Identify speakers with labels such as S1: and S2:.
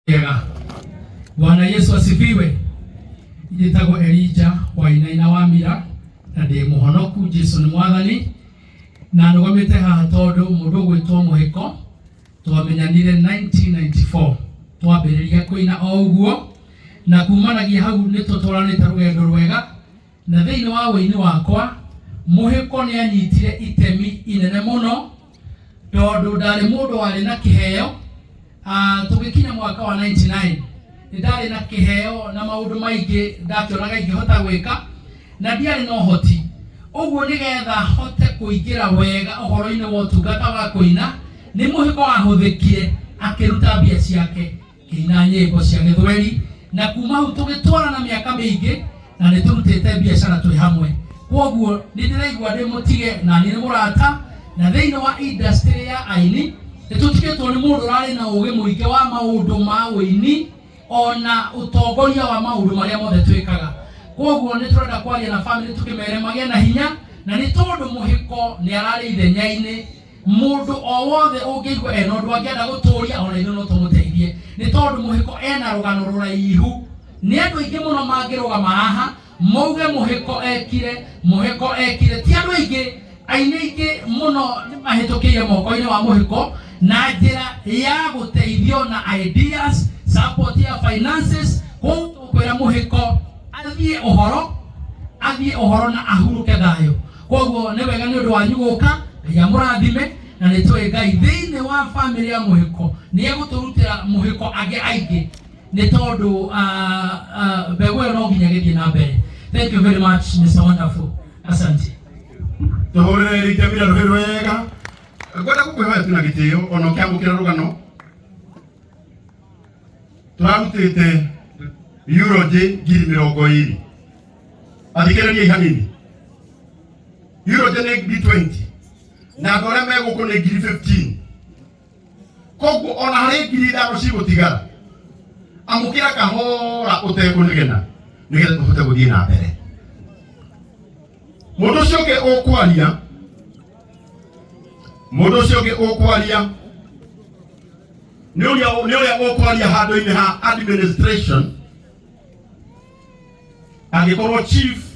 S1: Ega. Bwana Yesu asifiwe. Njĩtagwo Elijah Wainaina wa Mira na ndĩ mũhonoku. Jesu nĩ mwathani na nũgamĩte haha tondũ mũndũ ũgwĩtwo Mũhĩko twamenyanire 1994, twambĩrĩria kũina o ũguo, na kumanagia hau nĩ tũtwaranĩte rũgendo rwega. Na thĩinĩ wa wũini wakwa, Mũhĩko nĩ anyitire itemi inene mũno, tondũ ndarĩ mũndũ warĩ na kĩheo. Tũgĩkinya mwaka wa 99, nĩ ndarĩ na kĩheo na maũndũ maingĩ ndakĩonaga ingĩhota gwĩka, na ndiarĩ na ũhoti ũguo. Nĩgetha hote kũingĩra wega ũhoro-inĩ wa ũtungata wa kũina, nĩ Mũhĩko wahũthĩkire akĩruta mbia ciake kĩina nyĩmbo cia gĩthweri, na kuma hau tũgĩtwarana mĩaka mĩingĩ na nĩ tũrutĩte biacara twĩ hamwe. Kwoguo nĩ ndĩraigua ndĩ mũtige na niĩ nĩ mũrata, na thĩinĩ wa industry ya aini nĩ tũtigĩtwo nĩ mũndũ ũrarĩ na ũgĩ mũingĩ wa maũndũ ma ũini ona ũtongoria wa maũndũ marĩa mothe twĩkaga. Kwoguo nĩ tũrenda kwaria na family, tũkĩmere magĩe na hinya, na nĩ tondũ Mũhĩko nĩ ararĩ ithenya-inĩ. Mũndũ o wothe ũngĩigua ena ũndũ angĩenda gũtũria, ona ithuĩ no tũmũteithie, nĩ tondũ Mũhĩko ena rũgano rũraihu. Nĩ andũ aingĩ mũno mangĩrũgama haha mauge Mũhĩko ekire, Mũhĩko ekire. Ti andũ aingĩ, aini aingĩ mũno nĩ mahĩtũkĩire moko-inĩ wa Mũhĩko na njĩra ya gũteithio na ideas, support ya finances. Kũu tũkwĩra Mũhĩko athiĩ ũhoro, athiĩ ũhoro na ahurũke thayũ. Koguo nĩ wega nĩ ũndũ wanyu gũka. Ngai amũrathime, na nĩ tũĩ Ngai thĩinĩ wa famĩlĩ ya Mũhĩko nĩ egũtũrutĩra Mũhĩko angĩ aingĩ, nĩ tondũ mbegũ ĩyo no nginya gĩthiĩ na mbere. Thank you very much, Mr Wonderful. Asante.
S2: Tũhũrĩre Elijah Mira rũhĩ rwega. Ngwenda gũkwĩhoya tu na gĩtĩo, ona ũkĩamũkĩra rũgano tũrarutĩte eulogy 20,000. Athikĩrĩriai hanini, eulogy nĩ 20,000, na andũ arĩa me gũkũ nĩ 15,000. Koguo ona harĩ 5,000 cigũtigara, amũkĩra kahora ũtekũnegena, nĩgetha tũhote gũthiĩ na mbere. Mũndũ ũcio ũngĩ ũkwaria, mũndũ ũcio ũngĩ ũkwaria nĩ ũrĩa ũkwaria handũ-inĩ ha administration, angĩkorwo chief.